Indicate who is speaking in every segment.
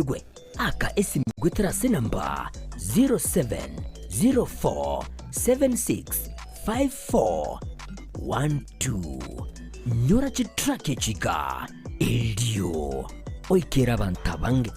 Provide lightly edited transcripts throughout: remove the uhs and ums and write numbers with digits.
Speaker 1: Igwe aka esimu goetera ase enamba 0704765412. Nyora chitrack echi iga erio oikere abanto abange.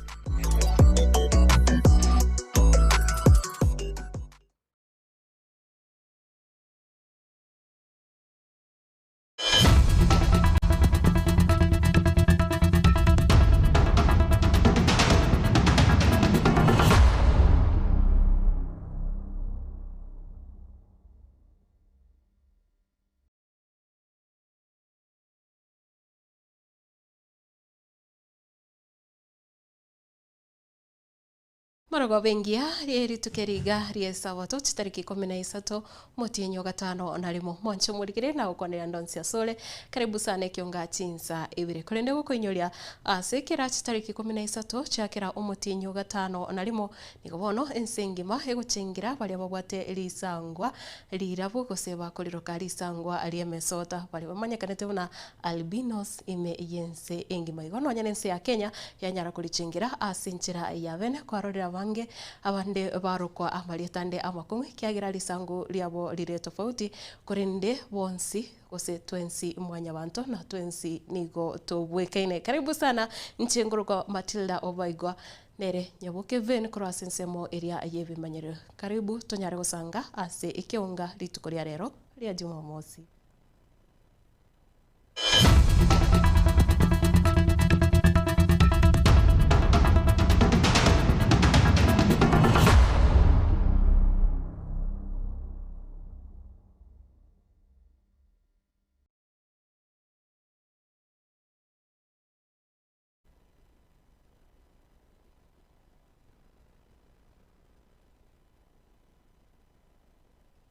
Speaker 2: Marogoba engiya rie rituko eri iga ri'Esabato, chitariki ikomi na isato, omotienyi o gatano na rimo. Mwanche omorigere na gokwanera ande onsi asore. Karibu sana ekionga chinsa ibere. Korende gokoinyoria ase kera chitariki ikomi na isato chia kera omotienyi o gatano na rimo, nigo bono ense engima egochengira baria babwate risangwa rirabu gose bakoriroka risangwa ri'emesota, baria bamanyekanete buna albinos ime y'ense engima. Igo nonya nense ya Kenya yanyara korichengera ase enchera ya bene kwarorire abange abande barokwa amarieta ande amakong'u ekiagera risangu riabo rire tofauti, korende bonsi gose twensi mwanyabanto na twensi nigo tobwekaine. Karibu sana inche nkorokwa Matilda Obaigwa nere Nyaboke Vane korwa ase ensemo eria y'ebimanyererio. Karibu tonyare gosanga ase ekeonga rituko ria rero ria Jumamosi.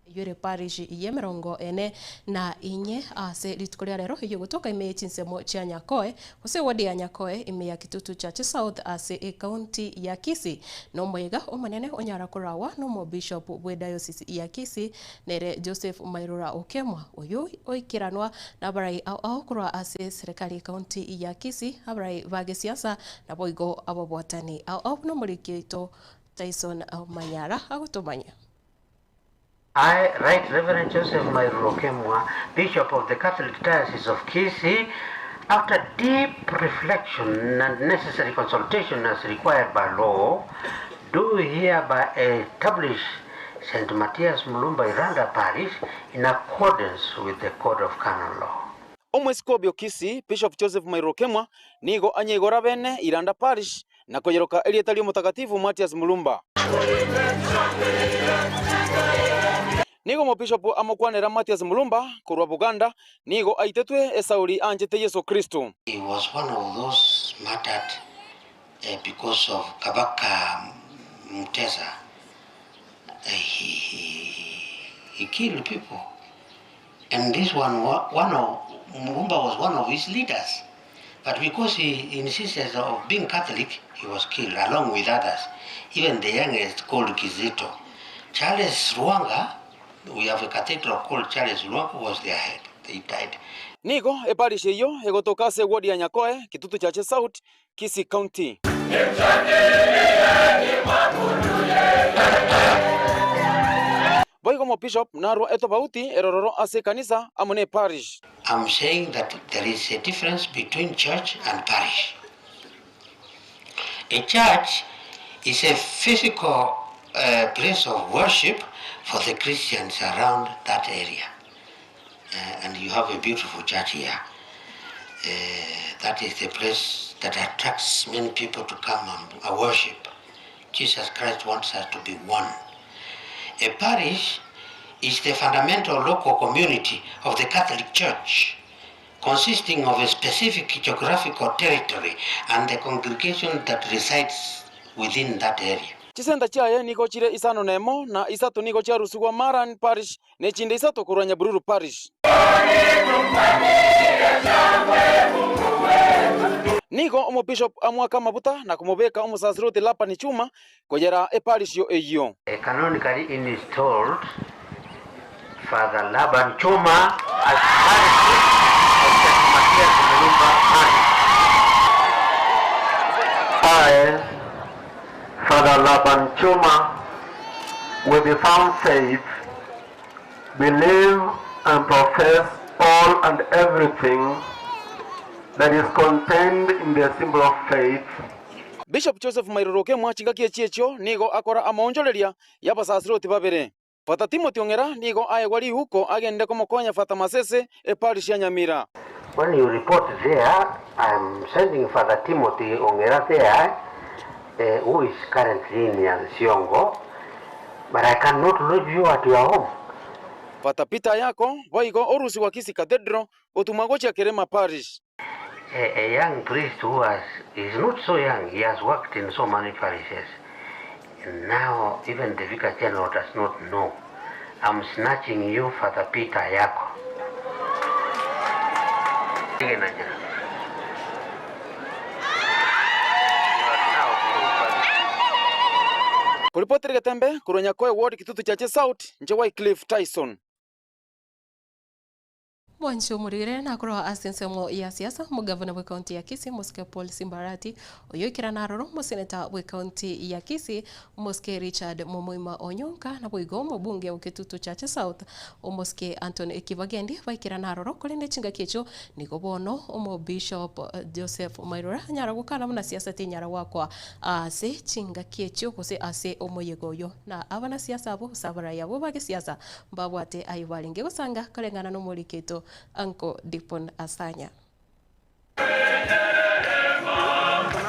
Speaker 2: Eyio ere parish y'emerongo ene na inye ase rituko ria rero, eyio egotoka ime ye chinsemo chia Nyakoe, gose eward ya Nyakoe ime ya Kitutu Church South ase ecounty ya Kisii. Nomoyega omonene onyara korawa nomobishop bwe diocese ya Kisii nere Joseph Mairura Okemwa, oyio oikeranwa nabarai ao ao korwa ase serikali y'ecounty ya Kisii, abarai ba gesiasa naboigo ababwatani ao ao buna omoriki oito Tyson Manyara agotomanya.
Speaker 3: I, Right Reverend Joseph Mairura Okemwa, Bishop of the Catholic Diocese of Kisii, after deep reflection and necessary consultation as required by law, do hereby establish St. Matthias Mulumba Iranda Parish in accordance with the Code of Canon Law.
Speaker 4: Omweskobi o Kisii, Bishop Joseph Mairura Okemwa, nigo anyeigora bene Iranda Parish na koyeroka erieta ri'Omotakatifu Matias Mulumba. Nigo omobishopu amokwanera Matias Mulumba korwa Buganda, nigo aitetwe esauri anchete Yeso Kristo.
Speaker 3: He was one of those murdered because of Kabaka Mutesa, he, he, he killed people. And this one, one of, Mulumba was one of his leaders. But because he insisted of being Catholic, he was killed along with others, even the youngest called Kizito. Charles Lwanga, we have a cathedral called Charles Lwanga, was their head. They died.
Speaker 4: Nigo eparish eyio egotoka ase eward ya Nyakoe, Kitutu Chache South, Kisii County. Boigo omobishop narwo etobauti erororo ase ekanisa amo ne eparish.
Speaker 3: I'm saying that there is a difference between church and parish. A church is a physical uh, place of worship for the Christians around that area. Uh, and you have a beautiful church here. Uh, that is the place that attracts many people to come and uh, worship. Jesus Christ wants us to be one. A parish is the fundamental local community of the Catholic Church, consisting of a specific geographical territory and the congregation that resides within that area.
Speaker 4: Chisenta chiaye nigo chire isano nemo, na isato nigo chiarusigwa Maran Parish, ne chinde isato korwa Nyabururu Parish. Nigo omobishop amoaka amabuta na komobeka omosasiroti Labani Chuma koyera eparisio eyio.
Speaker 3: Canonically installed Father Laban Chuma as parish priest of St. Matthias Mulumba Parish.
Speaker 5: I. Father Laban Chuma with firm faith, believe and profess all and everything that is contained in the symbol of faith.
Speaker 4: Bishop Joseph Mairoro Okemwa chingaki echi echio nigo akora amaonchoreria y'abasasiroti babere. Father Timothy Ong'era nigo aegwa rihuko agende komokonya Father Masese eparish ya Nyamira.
Speaker 3: When you report there, I'm sending Father Timothy Ong'era there, who is currently in Nyansiongo, but I cannot leave you at your home.
Speaker 4: Father Peter Ayako boigo orusigwa Kisii Cathedral otumwa gochia Kerema Parish.
Speaker 3: A, a young priest who has, is not so young, he has worked in so many parishes. Now even the Vicar General does not know. I'm snatching you, Father Peter Ayako. You are now the new parish.
Speaker 4: Koripotera Getembe korwa Nyakoe Ward Kitutu Chache South, inche Wycliffe Tyson.
Speaker 2: Mwanche omorire nakorwa ase ensemo ya siasa omogavana bwe county ya Kisii Mosike Paul Simbarati oyo ekera naroro omoseneta bwe county ya Kisii Mosike Richard Momoima Onyonka naboigo omobunge o Kitutu Chache South Omosike Anthony Kibagendi baikera naroro korende chingaki echio nigo bono omobishop Joseph Mairura anyara gokana buna siasa tinyara goakwa ase chingaki echio gose ase omoyega oyo na abanasiasa abo gose abarai abwo ba gesiasa mbabwate ayio barenge gosanga koreng'ana na omoriki oito Uncle Dipon Asanya.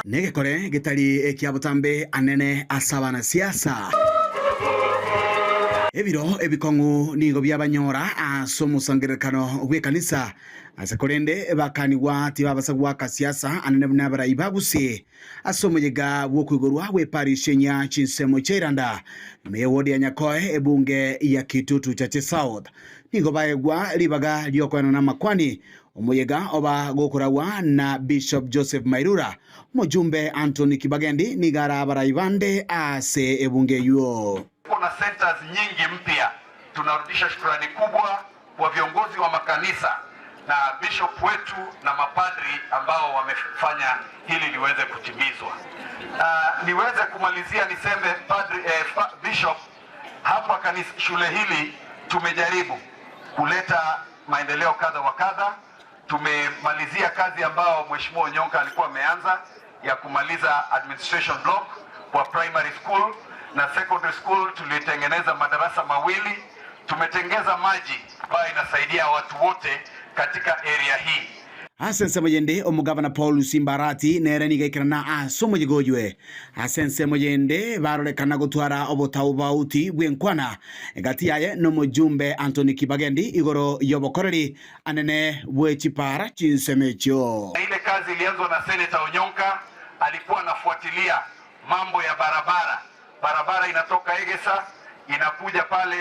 Speaker 6: Negekore getari ekia botambe anene ase abanasiasa. Ebiro ebikong'u nigo biabanyora ase omosangererekano bw'ekanisa, ase korende bakanigwa tibabasa goaka siasa anene buna abarai ba Gusii ase omoyega bw'okoigorwa bw'eparish enyia chinsemo chia Iranda ime y'ewodi ya Nyakoe ebunge ya Kitutu Chache South. Nigo baegwa ribaga ri'okoenana amakwani Omoyega oba gokoragwa na Bishop Joseph Mairura, omojumbe Anthony Kibagendi nigo are abarai bande ase ebunge eyio.
Speaker 7: Kuna centers nyingi mpya. Tunarudisha shukrani kubwa kwa viongozi wa makanisa na bishop wetu na mapadri ambao wamefanya hili liweze kutimizwa. Niweze kumalizia niseme padri, bishop, hapa kanisa, shule hili tumejaribu kuleta maendeleo kadha wa kadha. Tumemalizia kazi ambao Mheshimiwa Onyonka alikuwa ameanza ya kumaliza administration block kwa primary school na secondary school. Tulitengeneza madarasa mawili, tumetengeza maji ambayo inasaidia watu wote katika area hii.
Speaker 6: Ase ensemo yende omogavana Paul Simbarati nere nigo aikerana ase omoyega oywe. Ase ensemo yende barorekana gotwara obotaobauti bw'enkwana egati yaye na omojumbe Anthony Kibagendi igoro y'obokoreri anene bwe chipara chinsemo echio.
Speaker 7: Na ile kazi ilianzwa na Senator Onyonka, alikuwa anafuatilia mambo ya barabara. Barabara inatoka Egesa inakuja pale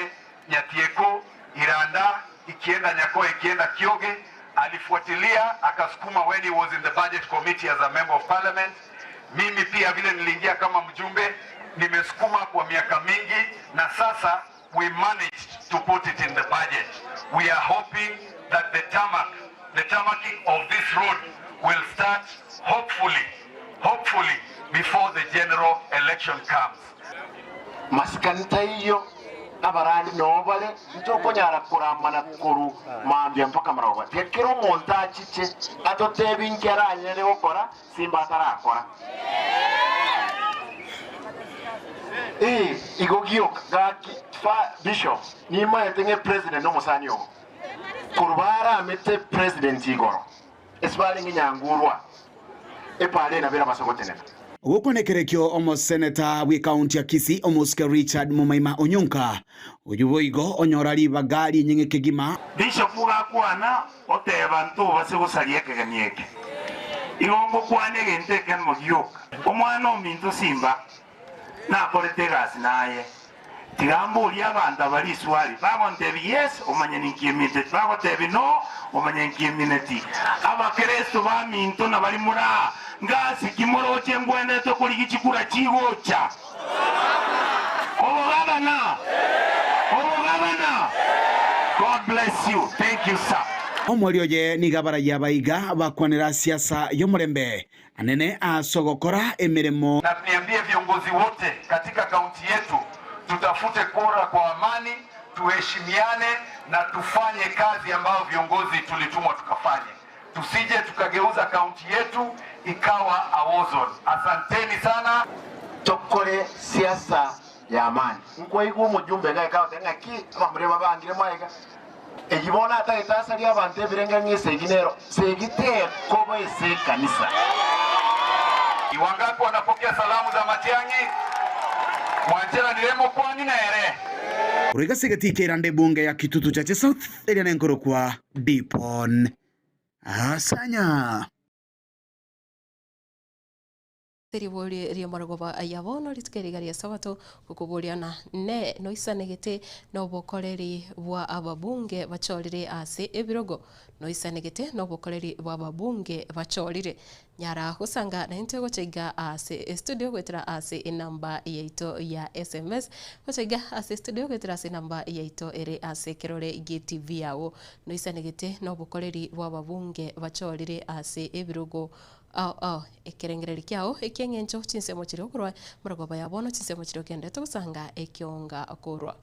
Speaker 7: Nyatieko, Iranda, ikienda Nyakoe, ikienda Kioge. Alifuatilia akasukuma when he was in the budget committee as a member of parliament. Mimi pia vile niliingia kama mjumbe, nimesukuma kwa miaka mingi na sasa we managed to put it in the budget. We are hoping that the tarmacking of this road will start hopefully before the general election comes.
Speaker 8: Masikani taiyo abarandi nobale ntokonyara kuramana koru mambia mpaka maroba tekero omonto achiche atotebi nkera anyare gokora simba atarakora igo gioka gaki fa bishop nimaete ng'e president nomosani ogo koru baramete president igoro esibare ng'inyangurwa epare nabera basogotenena.
Speaker 6: Gokwanekerekio omoseneta bwe county ya Kisii omosike Richard Momaima Onyonka oyu boigo onyora ribaga rinying'e kegima.
Speaker 9: Bishop gakwana oteba ntobase gosaria ekegeni eke igo ngokwana egento ekemo gioka omwana ominto Simba nakorete egasi naye tigamburia abanto abari iswari bagontebi yes omanye ninkieminte bagotebi no omanye nkiemineti abakeresto baminto nabari mura ngasi kimoroche ngwenete kurigi chikura chigocha obogabana obogabana. God bless you. Thank you, sir.
Speaker 6: Omweri oye nigo abarayia abaiga bakwanera siasa y'omorembe anene ase ogokora emeremo.
Speaker 7: Na niambie viongozi wote katika kaunti yetu tutafute kura kwa amani, tuheshimiane na tufanye kazi ambayo viongozi tulitumwa tukafanye. Tusije tukageuza kaunti yetu ikawa a war zone. Asanteni sana.
Speaker 8: Tokore siasa ya amani. Nkwaigwa omojumbe iga ekagotebi ng'aki abamura babangire mwaiga eyio bono atagete asarie abanto ebirenge ng'a esegi nero segi tekoba ase ekanisa.
Speaker 7: Ni wangapi wanapokea salamu za Matiang'i? Mwancheranire mokwani nere.
Speaker 6: Korwa iga ase egetii kia Ebunge ya Kitutu Chache South eria nenkorokwa Dipon Asanya.
Speaker 2: Ribori ri'omorogoba ya bono rituko eri iga ri'Esabato, gokoboriana ne noisanegete nobokoreri bwa ababunge bachorire ase ebirogo, noisanegete nobokoreri bwa ababunge bachorire. Nyara gosanga naintwe gocha iga ase estudio goetera ase enamba yaito ya sms, gocha iga ase estudio goetera ase enamba yaito ere ase ekerore gie TV yago. Noisanegete nobokoreri bwa ababunge bachorire ase ebirogo Ao ao, ekerengererio kiao eki'engencho chinsemo chiria okorwa morogoba ya bono chinsemo chiria ogenderete gosanga ekionga korwa.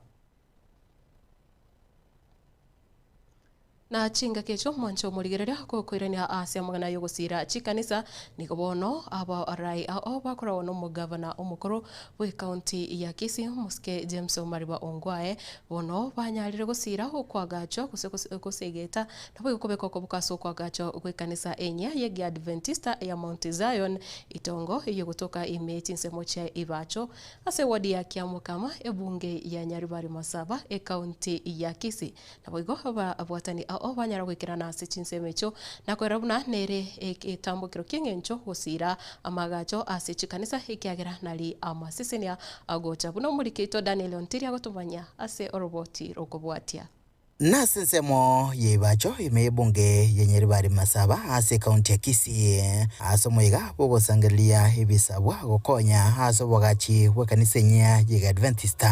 Speaker 2: Na chingaki echio mwanche omorigereria gokoirania ase amang'ana y'ogosiira chikanisa, nigo bono abarai ao bakoragwa nomogavana omokoro bw'ecounty ya Kisii omosike James Omariba Ongwae bono banyarire gosiira okoagachwa gose gosegeta Naboigo kobeka okoboko ase okoagachwa gw'ekanisa enyia y'Egeadventista ya Mount Zion, itongo ey'ogotoka ime chinsemo chia Ibacho, ase ewodi ya Kiamokama, ebunge ya Nyaribari Masaba, ecounty ya Kisii. Naboigo ababwatani ao banyara goikerana ase chinsemo echio, na koerora buna nere egetambokero ki'engencho gosiira amaagacho ase chikanisa, ekiagera nari amasesenia agocha. Buna omoriki oito Daniel Ontiri agotomanya ase oroboti rokobwatia.
Speaker 10: Nase ensemo y'ebibacho ime y'ebunge ya Nyaribari Masaba ase ekaunti ya Kisii, ase omoyega bw'ogosangereria ebisabwa gokonya ase oboagachi bw'ekanisa enyia y'Egeadventista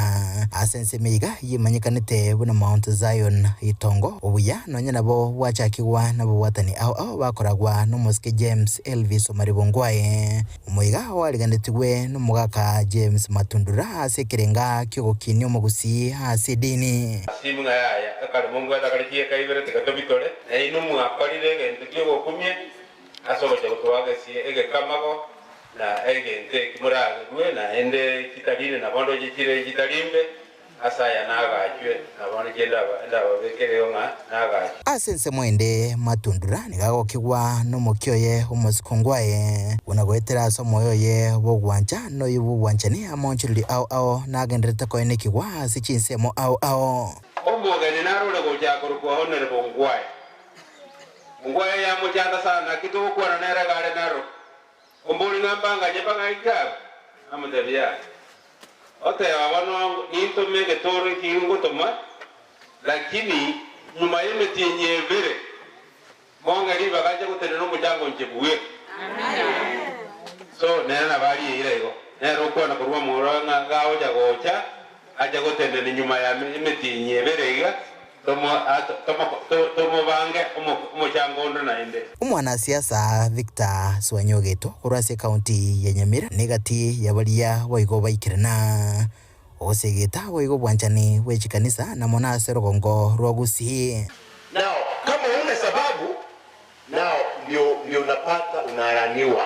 Speaker 10: ase ensemo eyeiga yemanyekanete buna Mount Zion Itongo obuya nonya nabo bwachakigwa nababwatani ao ao bakoragwa nomosike James Elvis Omariba Ongwae. Omoiga oariganetigwe nomogaka James Matundura ase ekerenga ki'ogokinia omogusii ase edini.
Speaker 11: Simu ng'a yaya, ekare mombwate akare chieka ibere tiga tobitore, na inwe mwakorire egento ki'ogokumia ase ogocha gotoa egesie egekamago na egento eki moragerwe, naende chitarine nabo ndoche chire chitari mbe. Ase aya naagachwe, na bono inche ndababekereo ng'a naagachwe.
Speaker 10: Ase ensemo ende matundura nigo agokigwa nomokia oye omosiko aye, buna goetera ase omoyo oye bw'ogwancha na oyo bw'obwanchani amaonchorerio ao ao nagendererete koenekigwa ase chinsemo ao ao.
Speaker 11: Omogeni naro ore gocha akorokwa Honorable Ongwae. Ongwae yamochanda sana naki togokwana nere iga are naro. Ombori ng'a mbanganye mbang'aike aba? Namotebia, Yaya. Oteba bono nintome egetoro eki ngotoma, lakini nyuma y'emetienyi ebere mong'e ribaga nche gotenena omochango inche bweka. So nere nabo arie eira igo, nere okwana korwa omoro ng'a gagocha gocha, ache gotenena nyuma ya emetienyi ebere iga, Tomobange omochango onde naende.
Speaker 10: Omwanasiasa Victor Swanyogeto korwa ase ekaunti ya Nyamira negati ya baria boigo baikerana ogosegeta boigo obwanchani bwe chikanisa na mono ase rogongo rwa Gusii.
Speaker 12: Now kama huna sababu now ndio ndio unapata unalaaniwa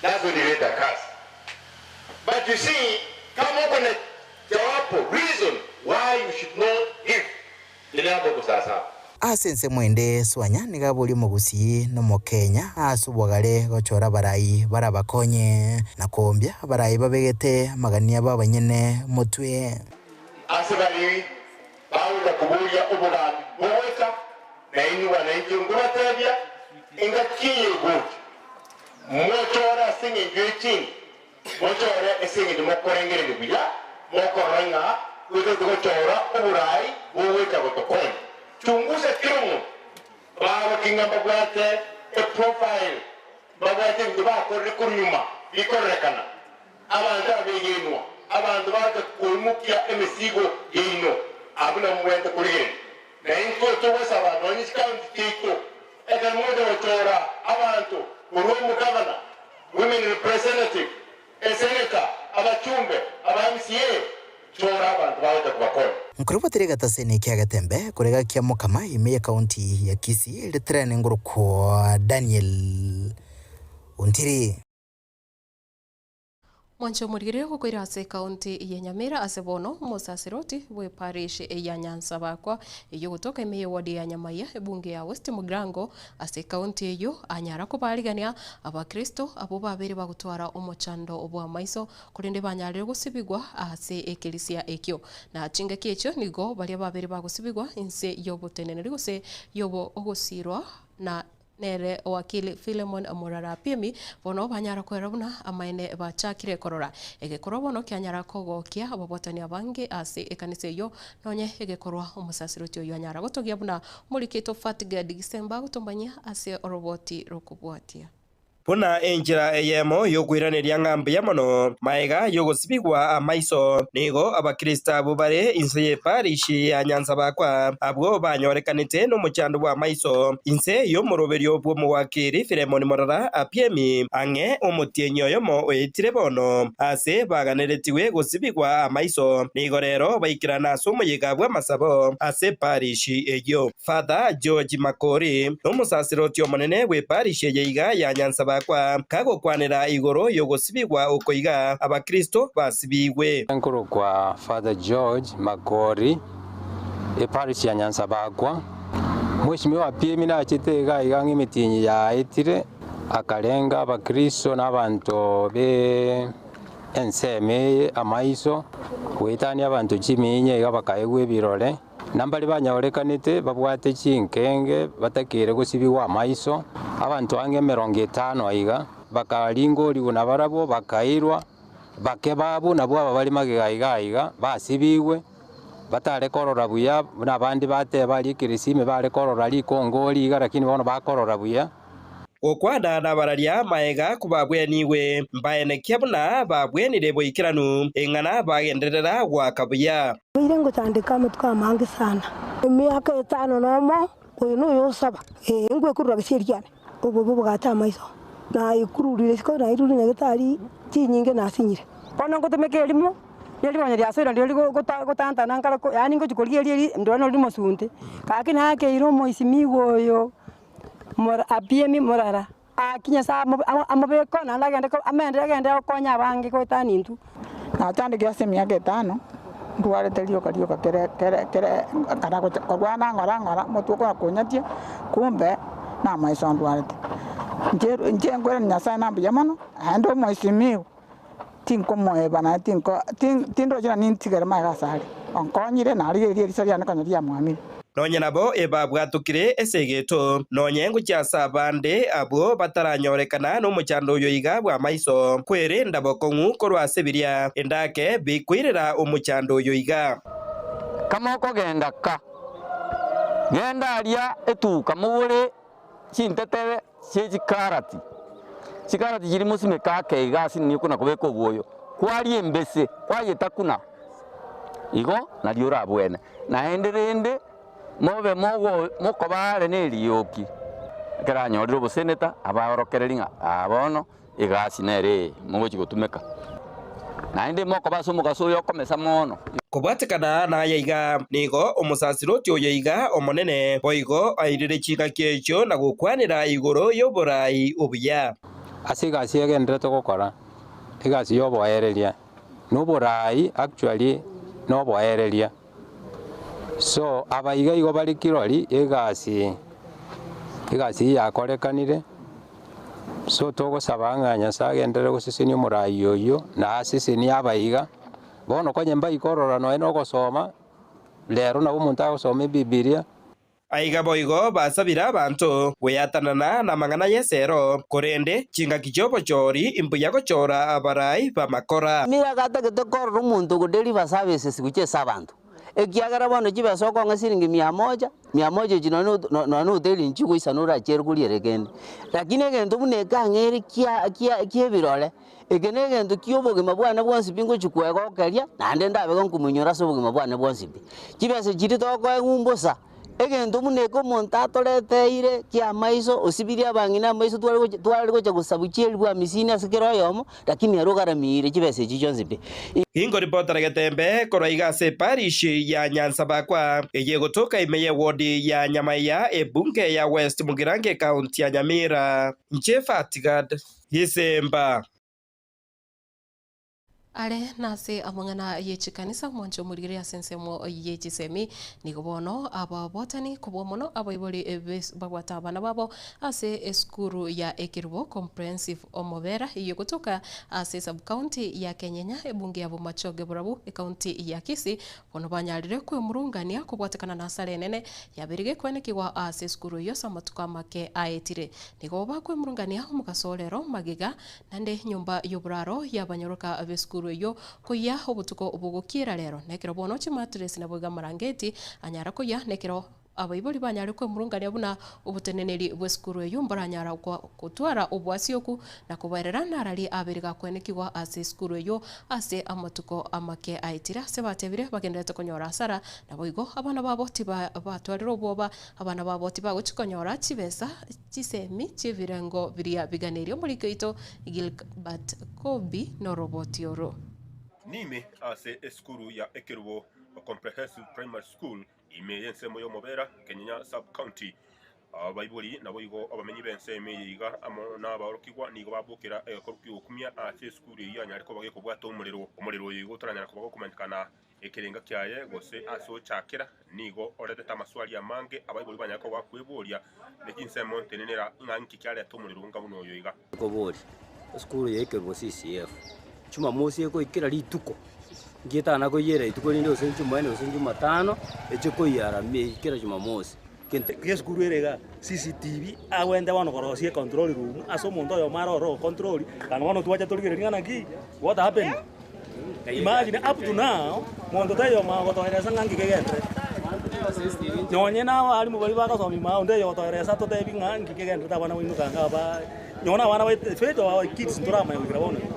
Speaker 12: that's when you get a curse but you see kama uko na jawapo reason why you should not give niliambo uko sawa sawa.
Speaker 10: Ase ensemo ende Swanya nigo aboria omogusii na omokenya ase obogare gochora abarai barabakonye na koombia abarai babegete amagani abo abanyene motwe.
Speaker 12: Ase baria bagocha koboria obogambi bogocha, na inwe bana inche nkobatebia, engaki eye egocha, mochore ase engencho ye chingi, mochore ase engencho mokorengereria buya, mokorora ng'a goetete gochora oboraai bogocha gotokonya. Chungusa kera omonto, baroke ng'a mbabwate eprofile, mbabwate ebinto bakorire korwa nyuma bikororekana. Abanto abegenwa, abanto bagocha koimokia emesigo yaino, abwo nabwo mobwenerete korigereria. Na intwe togosaba nonye chikaunti chiaito, ekero mogocha gochora abanto korwa omogavana, women representative, esenator, abachumbe, aba MCA, chora abanto bagocha kobakonya.
Speaker 10: Nkorobotire egetaseni kia Getembe korega kia Mokama ime y'ekaunti ya Kisii ritirane ngorokwa Daniel Ontiri.
Speaker 2: Mwanche omorigere gokoira ase ekaunti ya Nyamira ase bono omosasiroti bwe parish ya Nyansabakwa eyio gotoka ime ye ward ya Nyamaiya ebunge ya West Mugirango ase ekaunti eyio anyara kobarigania abakristo abwo babere bagotwara omochando bw'amaiso korende banyarire gosibigwa ase ekerisia ekio. Na chingaki echio nigo baria babere bagosibigwa inse y'oboteneneri gose yobo ogosirwa na Nere owakili Philemon Morara Apiemi bono banyara koera buna amaene bachakire korora egekorwa bono kianyara kogokia ababwatani abange ase ekanisa eyio nonye egekorwa omosasiroti oyio anyara gotogia buna omorikito Fatgad Gisemba agotombanyia ase oroboti rokobwatia.
Speaker 13: Buna enchera eyemo y'okoiraneria ng'a mbuya mono magega y'ogosibigwa amaiso, nigo abakristo abwo bare inse y'eparishi ya Nyansabakwa, abwo banyorekanete nomochando bw'amaiso, inse y'omoroberio bw'omowakiri Filemoni Morara Apiemi, ang'e omotienyi oyomo oetire bono, ase baganeretigwe gosibigwa amaiso, nigo rero baikerana ase omoyega bw'amasabo ase eparishi eyio. Father George Makori, nomosasiroti omonene bw'eparish eye iga ya Nyansabakwa, kagokwanera igoro y'ogosibigwa oko iga abakristo basibigwe.
Speaker 14: Nkorokwa Father George Makori, eparish ya Nyansabakwa. Mweshimiwa Apiemi nachete iga iga ng'a emetienyi yaetire, akarenga abakristo na abanto be ensemo eye amaiso, goetania abanto chiminya iga bakaegwa ebirore. Na mbaria banyorekanete babwate chinkenge batakeire gosibigwa amaiso, abanto ang'e emerongo etano aiga, bakaringorigwa nabarabwo, bakairwa, bake babo nabwo aba bare magega aiga aiga, basibigwe, batare korora buya, buna abande bateba aria ekeresime bare korora rikongori iga, lakini bono bakorora buya.
Speaker 13: Gokwana nabararia maega kobabwenigwe, mbaenekia buna babwenire boikeranu, eng'ana bagenderera goaka buya.
Speaker 15: Nabeire ngochandeka amatuko amange sana, emiaka etano nomo, oyo noyo osaba, ee, ngwekurura gesieri kiane, obobe bogacha amaiso, naikururire isiko, nairure nyagetari chinyinge nasinyire.
Speaker 16: Bono ngotomeka erimo, na erimo riasoire ndirio gotantana nkare ko yaani ngochia korigia erio eri ndore nori mosunte, gaki nakeire omoisimigwa oyo. Apiemi morara, Gaki Nyasae amobeke oo naende agende amendere agende gokonya abange goetania intwe.
Speaker 17: Nachandekire ase emiaka etano, ndwarete rioka rioka kere kere kere nkana gocha korwana ng'ora ng'ora, omotwe okona konyatia, kumbe namaiso ndwarete. Inche inche nkoirania Nyasae na mbuya mono, naende omoisimigwa. Tinkomoeba naende tinko tindoche na nintigere magega asare. Onkonyire, narigereria eriso riane konya riamwamire.
Speaker 13: Nonya nabo ebabwatokire esegeto, nonya ngochia ase abande abwo bataranyorekana nomochando oyo iga bw'amaiso, kwerenda bokong'u korwa ase biria endake bikoirera omochando oyo iga.
Speaker 18: Kama okogenda ka, genda aria etuka mogore chintetere chie chikarati, chikarati chiria mosimeke ake iga ase nigo okona kobeka obwoyo, kwaria embese, kwayetakuna, igo nario orabwene. Naende rende mobe mogo mokoba are na erioki, ekero anyorire oboseneta, abaorokereria ng'a aa bono egasi nere eye mogochia gotumeka. Naende mokoba ase omogaso oyo okomesa mono.
Speaker 13: Kobwatekana naya iga, nigo omosasiroti oyo iga omonene boigo airire chingaki echio na gokwanera igoro y'oboraai obuya.
Speaker 14: Ase egasi egenderete gokora, egasi y'oboereria, na oboraai actually noboereria. So aba iga igo bare kirori egasi, egasi eye yakorekanire, so togosaba ng'a Nyasaye agenderere gosesenia omoraai oyio, na asesenie aba iga. Bono konye mbaikorora nonya na ogosoma, rero nabo omonto agosoma ebibilia.
Speaker 13: Aiga boigo basabire abanto gweatanana namang'ana y'esero, korende chingaki chi'obochori imbuya gochora abarai b'amakora.
Speaker 19: Nigo agatagete korora omonto ogodeliver services gochia ase abanto, ekiagera bono chibesa okong'a siringi mia moja, mia moja echi nonye na nonye na hoteli nchigoisana orachiere koriera ekende. Lakini egento buna ekang'a ere kia kia kia ebirore, eke na egento kia obogima bwane bwonsi pi ngochia koegokeria, naende ndabe gonkomoinyora ase obogima bwane bwonsi pi. Chibesa chiria tokoegwa mbosa. Egento buna eke omonto atoreteire ki'amaiso, osibirie abang'ina amaiso tware gocha tware gocha gosabu chi'elifu hamisini ase kera oyomo, lakini ere ogaramiire chibesa echio chionsi pi.
Speaker 13: Inkoripotera getembe korwa iga ase eparish ya Nyansabakwa, eye egotoka ime y'ewodi ya Nyamaiya, ebunge ya West Mugirango ekaunti ya Nyamira. Inche Fatgad Gisemba.
Speaker 2: Are nase amang'ana ye chikanisa, mwanche omorigere ase ensemo ye chisemi. Nigo bono ababwatani kobua mono abaibori babwate abana babo ase esukuru ya Ekerubo Comprehensive Omobera eyio egotoka ase esub-county ya Kenyenya, ebunge ya Bomachoge Borabu, ecounty ya Kisii, bono banyarire kwemurungania kobwatekana na asara enene yabeire gekwenekigwa ase esukuru eyio ase amatuko amake aetire. Nigo bakwemurungania omogaso o rero magega Naende enyomba y'oboraro y'abanyoroka b'esukuru eyio koyia obotuko bogokiera rero, na ekero bono chimatress naboigo amarangeti anyara koyia, na ekero abaibori banyare kwemurungania buna oboteneneri bw'esukuru eyio mbaranyara gotwara oboasioku na kobaerera narari abere gakwenekigwa ase esukuru eyio ase amatuko amake aetire ase batebire bagendererete konyora asara naboigo abana babo tibatwarire obwoba abana babo tibagochi konyora chibesa Chisemi chi'ebirengo biria biganeirie omoriki oito Gilbert Kobi noroboti oro.
Speaker 20: Nime ase esukuru ya Ekerubo Comprehensive Primary School ime y'ensemo y'Omobera, Kenyenya Sub-County. Abaibori naboigo abamenyi b'ensemo eye iga amo nabaorokigwa nigo babokera egekoru ki'ogokumia ase esukuru eyio yanyare koba gekobwata omorero. Omorero oyo igo otaranyara koba gokomanyekana Ekerenga kiaye gose ase ochakera nigo oretete amaswali amange abaibori banyare koba bakweboria ne chinsemo ntenenera ng'a inki kiareta omorero onga buna oyo iga.
Speaker 21: Nkoborie, esukuru ya ekerubo CCF, Jumamosi ekoikera rituko, nki etana koiyera rituko rinde gose Jumanne gose Jumatano, eche koiyara kera Jumamosi.
Speaker 22: Gento gesukuru ere igaa, CCTV, agwente bono korosia econtrol room ase omonto oyomo are ororo ocontrol, kana bono twacha torigereria ng'a naki, what happened? Imagine up to now, monto taiyo omanya gotoeresa ng'a nki kegenderete. Nonye na abalimu baria bagosomia ime onde oyo ogotoeresa atotebi ng'a nki kegenderete abana baino kanga aba, nonye na abana baito fate of our kids ntoramanya goikera bono iga.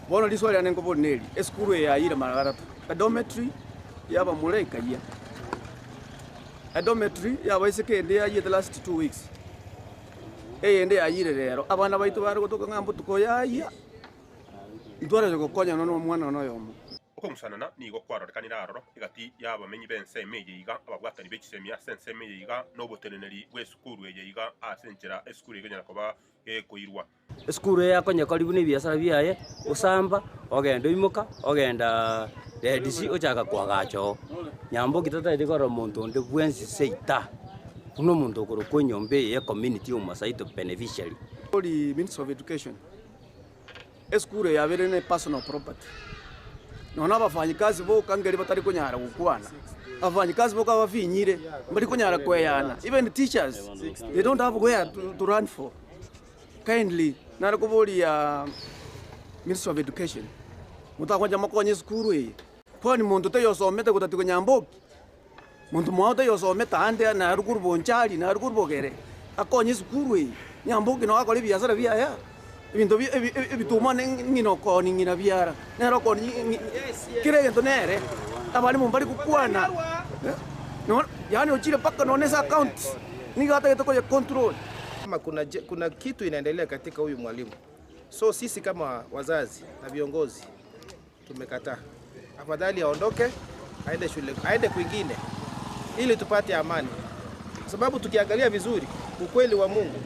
Speaker 23: Bono riswali riane nkoboria neri, esukuru eye yayire mara gatato, edormitory y'abamura ekayia. Edormitory y'abaiseke ende yayiete last 2 weeks, eyende yayire rero. Abana baito bare gotoka ng'a mbotuko yayia, ntwarenge gokonyana na omwana one oyomo.
Speaker 20: Okong'usanana nigo kwarorekanire aroro egati y'abamenyi b'ensemo eye iga, ababwatani be chisemi ase ensemo eye iga, na oboteneneri bw'esukuru eye iga ase enchera esukuru ekonyara koba gekoirwa.
Speaker 21: Esukuru eye yakonyekori buna ebiasara biaye, osamba, ogenda oimoka, ogenda Red Sea ochaka koagacha oo. Nyamboki tataeti korora monto onde bwensi seita, buna omonto okorokwa enyomba eye ya ecommunity ya omosaito beneficiary.
Speaker 23: Ori Ministry of Education, esukuru eye yabeire ne personal property, nonya na abafanyikazi boka nkeri batari konyara gokwana, abafanyikazi boka bafinyire, mbari konyara koeyana, even teachers they don't have where to run for. Kindly nare koboria Ministry of Education, motagocha mokonye esukuru eye, kwani monto taiyo osomete gotatigwa nyamboki? Monto mwao taiyo osomete aande naye korwa Bonchari, naye korwa Bogere, akonye esukuru eye, nyamboki nabo akore ebiasara biaye aa, ebinto bi ebi ebituma ne ng'ina okoonia ng'ina biara, nere okoonia kera egento nere, abalimu mbari gokwana, yaani ochire mpaka nonye ase account, nigo atagete koye control.
Speaker 24: Kama kuna, kuna kitu inaendelea katika huyu mwalimu. So sisi kama wazazi na viongozi tumekataa, afadhali aondoke aende shule, aende kwingine ili tupate amani, kwa sababu tukiangalia vizuri ukweli wa Mungu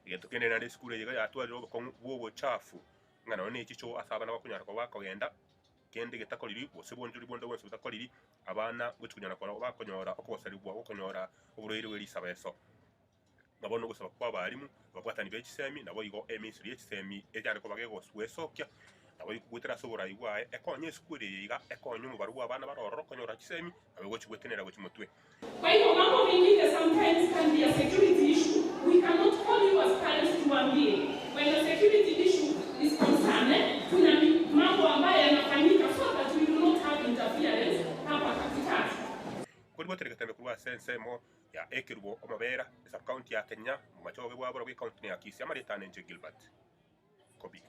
Speaker 20: Egento kende naende esukuru eye iga yatwarire obokong'u bw'obochafu, ng'a nonya ne chichoo ase abana bakonyara koba bakogenda, kende getakoriri, gose bonchori bonde bwensi botakoriri, abana gochia konyara korwa bakonyora okogoserigwa gokonyora oborwaire bwe risabeso. Na bono ogosaba kw'abalimu, ababwatani be chisemi, naboigo emisiri ye chisemi enyare koba gegoswesokia, naboigo goetera ase oborai bwaye, ekonye esukuru eye iga, ekonye omobaro bw'abana bare ororo konyora chisemi, nabo egochia gwetenera gochia motwe.
Speaker 25: Kwa hivyo mambo mengine sometimes can be a security issue. We cannot call you as parents tuambie. When a security issue is concerned, eh, kuna mambo ambayo yanafanyika so that we do not have interference hapa katikati.
Speaker 20: Korigwetera egetembe korwa ase ensemo ya Ekerubo Omobera, esub-county ya Kenya, momachoge bw'aborobwo ecounty ya Kisii, amarieta ane inche Gilbert Kobi.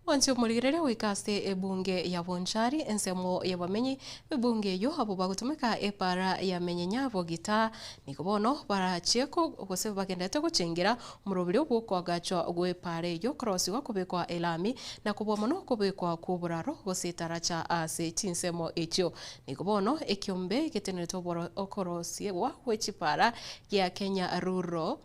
Speaker 2: Mwanche omorigereria goika ase ebunge ya Bonchari, ensemo y'abamenyi b'ebunge eyio abwo bagotumeka epara ya Menyenya Bogita nigo bono barachie gose bagenderete gochengera omoroberi bw'okoagachwa gw'epara eyio korosigwa kobekwa elami na kobua mono kobekwa kw'oboraro gose etaracha ase chinsemo echio. Nigo bono ekiombe getenerete okorosiegwa gwe chipara gia Kenya Rural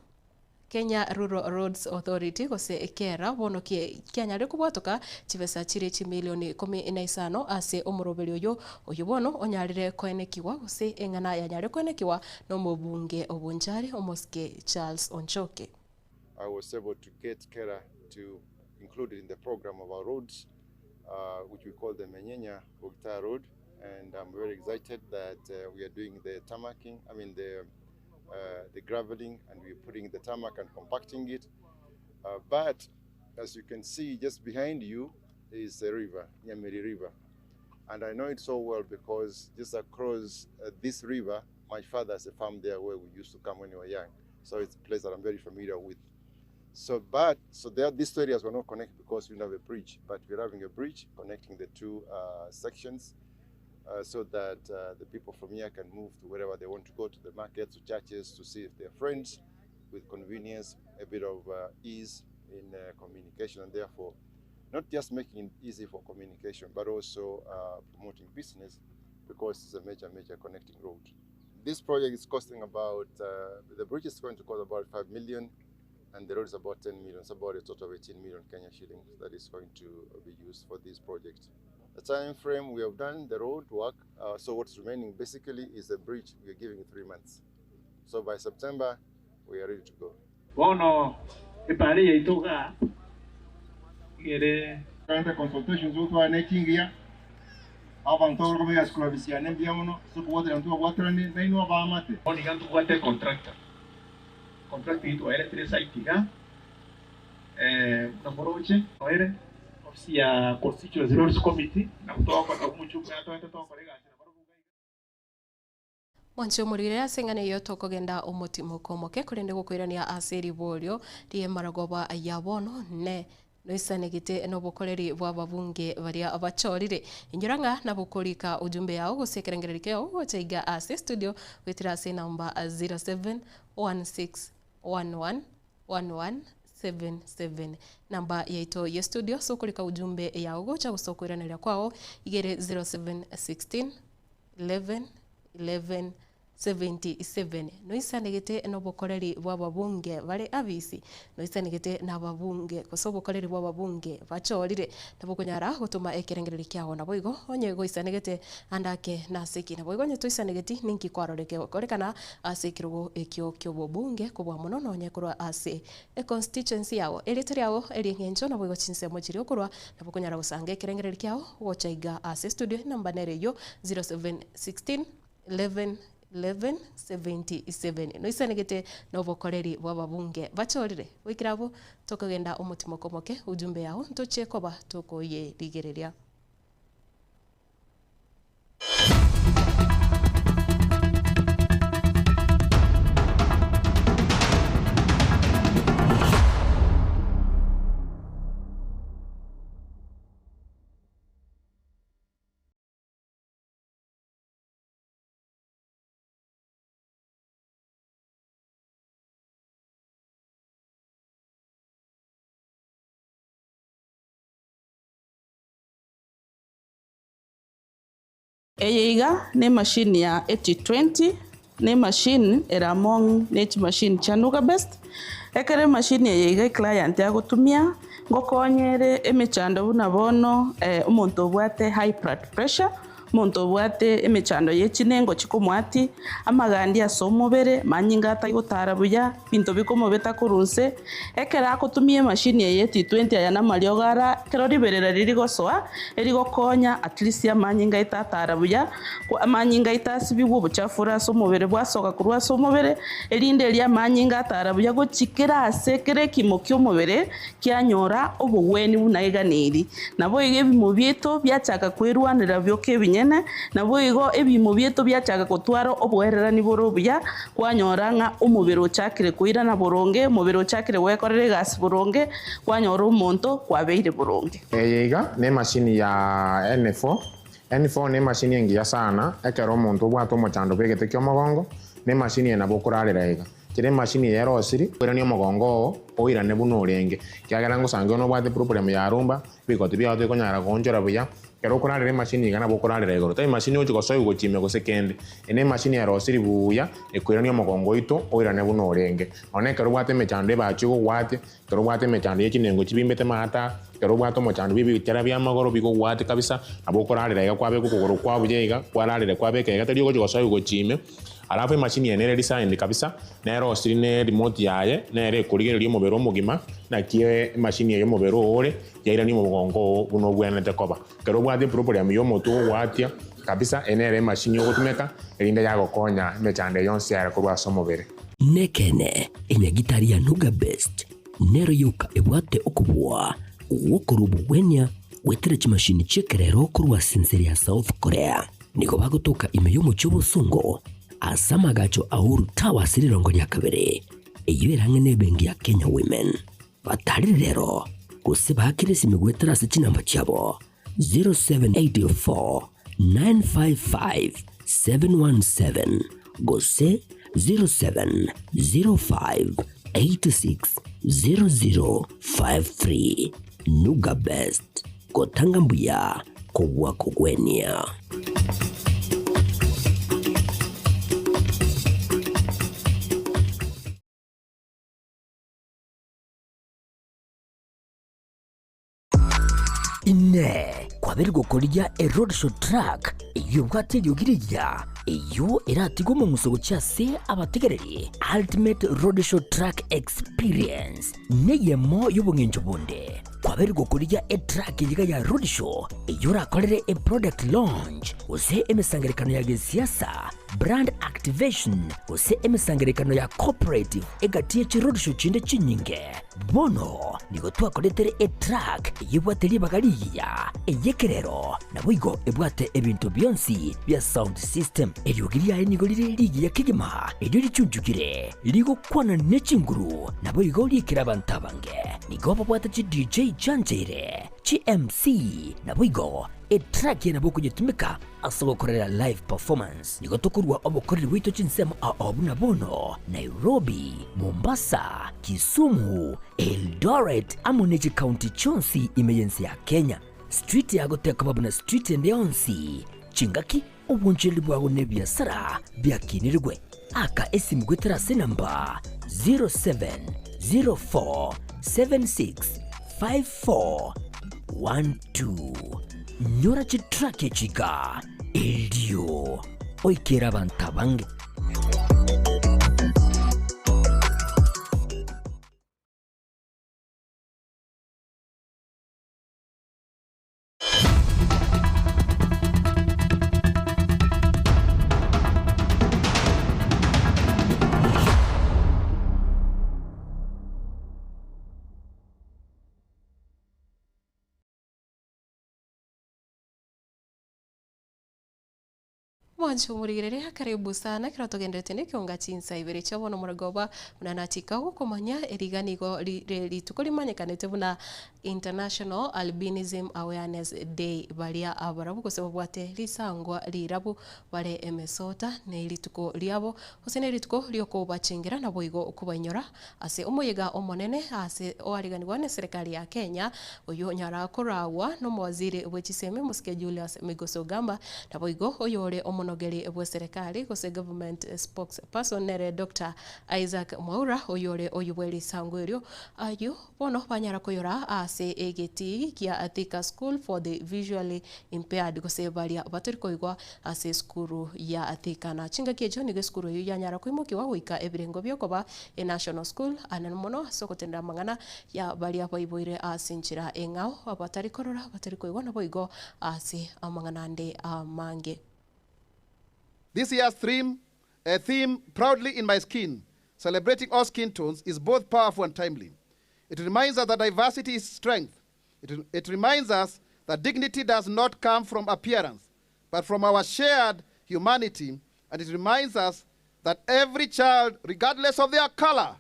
Speaker 2: Kenya Rural Roads Authority gose KERA bono kianyarire kobwatoka chibesa chire chimilioni 15 ase omoroberi oyo, oyio bono onyarire koenekigwa gose eng'ana yanyarire koenekigwa nomobunge o Bonchari omosike Charles Onchoke.
Speaker 1: I was able to get KERA to include it in the program of our roads, which we call the Menyenya Bogita Road, and I'm very excited that we are doing the tarmacking, I mean the graveling, and we're putting the tarmac and compacting it. But as you can see, just behind you is a river, Nyamiri River. And I know it so well because just across this river, my father has a farm there where we used to come when we were young. So it's a place that I'm very familiar with. So, but, so there, these two areas were not connected because we didn't have a bridge, but we're having a bridge connecting the two sections so that the people from here can move to wherever they want to go, to the markets, to churches, to see if their friends, with convenience, a bit of ease in communication, and therefore not just making it easy for communication, but also promoting business, because it's a major, major connecting road. This project is costing about, the bridge is going to cost about 5 million, and the road is about 10 million, so about a total of 18 million Kenya shillings that is going to be used for this project. The time frame, we have done the road work, so what's remaining basically is the bridge. We are giving 3 months. So by September, we are ready to go.
Speaker 3: Bono, epare yaitoga, igere
Speaker 1: Current consultations with our nekingia. Abantu bakomeye sikulabisiana mbyamuno so kuwatira ntu watirani naino abamate.
Speaker 3: Oni gantu gwate contractor. Contractor itu ere tire site ga. Namoroche ere ofisi ya Constituency Roads Committee na kutoka kwa muchu atwete tokorega.
Speaker 2: Mwanche omorire ase eng'ana eyo tokogenda omotimo komoke korende gokoirania ase eriborio ri'emaragoba ya bono ne noisanegete nobokoreri bwa ababunge baria bachorire inyora ng'a nabokorika ujumbe yao gose ekerengereri kiao gocha iga ase studio goetera ase namba 0716111177 namba yaito ya studio so okorika ujumbe yao gocha gose okoiraneria kwao igere 0716 11 11 77 noisanegete nobokoreri bwa ababunge bare abisi noisanegete na ababunge gose obokoreri bwa ababunge bachorire nabokonyara gotuma ekerengereri kiao nabo igo onye goisanegete andake naseki nabo igo onye toisanegeti ninki kwaroreke korekana ase ekerogo ekio kia obobunge kobua mono nonye korwa ase econstituency yao erite riao erieng'encho nabo igo chinsemo chiria okorwa nabo okonyara gosanga ekerengereri kiao gocha iga ase studio namba nere eywo 0716 11 11 77 noisanegete nobokoreri bwa ababunge bachorire goikera abwo tokogenda omotimo komoke ujumbe yao ntoche koba tokoyerigereria.
Speaker 25: Eyeiga ni machine ya 8020 ni machine ere among ne chimachine chia Nuga Best ekere machine eyeiga eclient agotumia ngokonyere emechando buna bono omonto obwate high blood pressure omonto obwate emechando ya chinengo chikomwati amagandi ase omobere manyinga atagotara buya binto bikomobeta korwa nse ekero agotumia emachine eye 8020 aya na amariogo ara ekero riberera ririgosoa erigokonya at least amanyinga aitatara buya amanyinga aitasibigwa obochafu ore ase omobere bwasoka korwa ase omobere erinde eria amanyinga atara buya gochikera ase kera ekimo kia omobere kianyora obogweni buna iga na eri. Nabo iga ebimo biaito biachaka kwerwanera bioka ebinyene.
Speaker 4: Omonene, naboigo ebiimo biaito biachaka gotwara oboererani bore obuya, kwanyora ng'a omobere ochakire koirana boronge, omobere ochakire gwekorera egasi boronge, kwanyora omonto kwabeire boronge.
Speaker 5: Eye iga nemashini ya N4. N4 nemashini engiya sana ekero omonto obwate omochando bw'egete ki'omogongo, nemashini eye nabo okorarera iga. Kera emashini eye erosiri, oiranie omogongo oo, oirane buna orenge. Ekiagera ngosange nobwate problem ya rumba, ebigoti biao tibikonyara goonchora buya, ekero okorarera emashini iga nabo okorarera igoro. Tari mashini ogochia gosoigwa gochia ime gose kende. Eye nemashini erosiri buya, ekoirania omogongo oito, oirane buna orenge. Nonya ekero obwate emechando ebachi egogwatia, ekero obwate emechando ye chinengo chibimbete maata, ekero obwate omochando bwa ebichera bia amagoro bigogwatia kabisa, nabo okorarera iga kwabeka okogoro kwao buya iga, kwararera kwabeka iga tari ogochia gosoigwa gochia ime. Alafu emachini eye nere designed kabisa, nere osiri ne remote yaye, nere ekorigereria omobere omogima, naki emachini eye omobere oo ore, yairania omogongo oo buna obwenerete koba. Ekero obwate eproblem ya omotwe ogoatia kabisa, eye nere emachini ogotumeka, erinde yagokonya emechando eye yonsi yare korwa ase omobere.
Speaker 7: Nekeene, enyagitari ya Nuga Best nero yoka ebwate okobua gw'okorua obogwenia goetera chimashini chi'ekerero korwa ase ense ya South Korea. Nigo bagotoka ime y'omochie obosongo ase amagacho a Uhuru Towers rirongo ria kabere, eyio erang'e nebenki ya Kenya Women. Batarire rero gose baakere esimi goetera ase chinamba chiabo 0784 955 717 gose 0705 86 0053. Nuga Best. Gotanga mbuya kobua kogwenia. Inee! Kwabeire gokorigia eroadshow truck eyio ebwate eriogi rigiya, eyio eratigwe omong'uso gochia ase abategereri? Ultimate Roadshow Truck Experience neyemo y'obong'encho bonde. Kwabeire gokorigia etruck eyiga ya roadshow eyio orakorere eproduct launch gose emesangererekano ya gesiasa, brand activation gose emesangererekano ya cooperative egati ye chiroadshow chinde chinyinge. Bono nigo twakoretere etruck eyio ebwate ribaga rigiya, ey'ekerero, naboigo ebwate ebinto bionsi bia sound system. Eriogi riaye nigo rire rigiya kegima, erio richunchukire, rigokwana ne chinguru, naboigo riikire abanto abange. Nigo babwate chi DJ chiancheire, chi MC, naboigo etrack eye nabo okonyetumeka ase ogokorera live performance. Nigo tokorua obokoreri bwaito chinsemo ao buna bono, Nairobi, Mombasa, Kisumu, Eldoret amo ne chikaunti chionsi ime y'ense ya Kenya. Street yago tekoba buna street ende yonsi, chingaki Obonchereri bwao nebiasara biakinirigwe. Aka esimu goetera ase enamba 0704765412. Nyora chitrack echi iga erio oikere abanto abange.
Speaker 2: Mwanche omorigereria, karibu sana ekero togenderete nekeonga chinsa ibere chia bono morogoba buna nachika gokomanya eriga nigo rire rituko rimanyekanete buna International Albinism Awareness Day baria abarabwo gose babwate risangwa rirabu bare emesota ne rituko riabo gose ne rituko riokobachengera naboigo kobainyora ase omoyega omonene ase oariganigwa ne serikali ya Kenya oyio onyara koragwa nomowaziri bwe chisemi omosike Julius Migos Ogamba naboigo oyore omonogeri bwe serikali gose government spokesperson nere Doctor Isaac Mwaura oyore oyio bwe risango erio ayio Bono banyara koyora ase egetii gia Thika School for the Visually Impaired gose baria batori koigwa ase esukuru ya Thika. Na chingaki echio nigo esukuru eyio yanyara koimokiwa goika ebirengo biokoba e national school anene mono ase ogotendera amang'ana ya baria baiboire ase enchera eng'ao abatari korora abatari koigwa naboigo ase amang'ana ande amange.
Speaker 24: This year's theme, a theme, Proudly in My Skin, Celebrating All Skin Tones, is both powerful and timely. It reminds us that diversity is strength. It, it reminds us that dignity does not come from appearance,
Speaker 6: but from our shared humanity, and it reminds us that every child, regardless of their color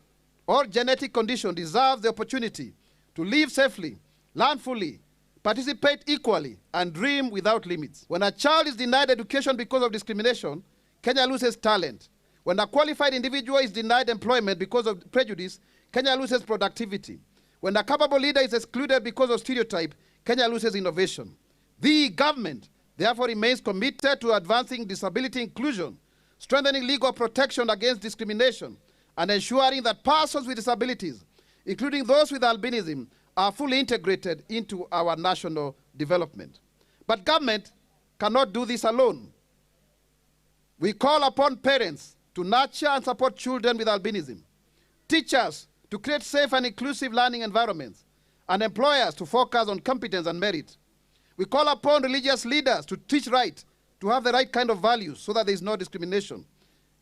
Speaker 6: or genetic condition, deserves the opportunity to live safely, learn fully, participate equally, and dream without limits. When a child is denied education because of discrimination, Kenya loses talent. When a qualified individual is denied employment because of prejudice, Kenya loses productivity. When a capable leader is excluded because of stereotype, Kenya loses innovation. The government therefore remains committed to advancing disability inclusion, strengthening legal protection against discrimination, and ensuring that persons with disabilities, including those with albinism, are fully integrated into our national development. But government cannot do this alone. We call upon parents to nurture and support children with albinism, teachers to create safe and inclusive learning environments, and employers to focus on competence and merit. We call upon religious leaders to teach right, to have the right kind of values so that there is no discrimination,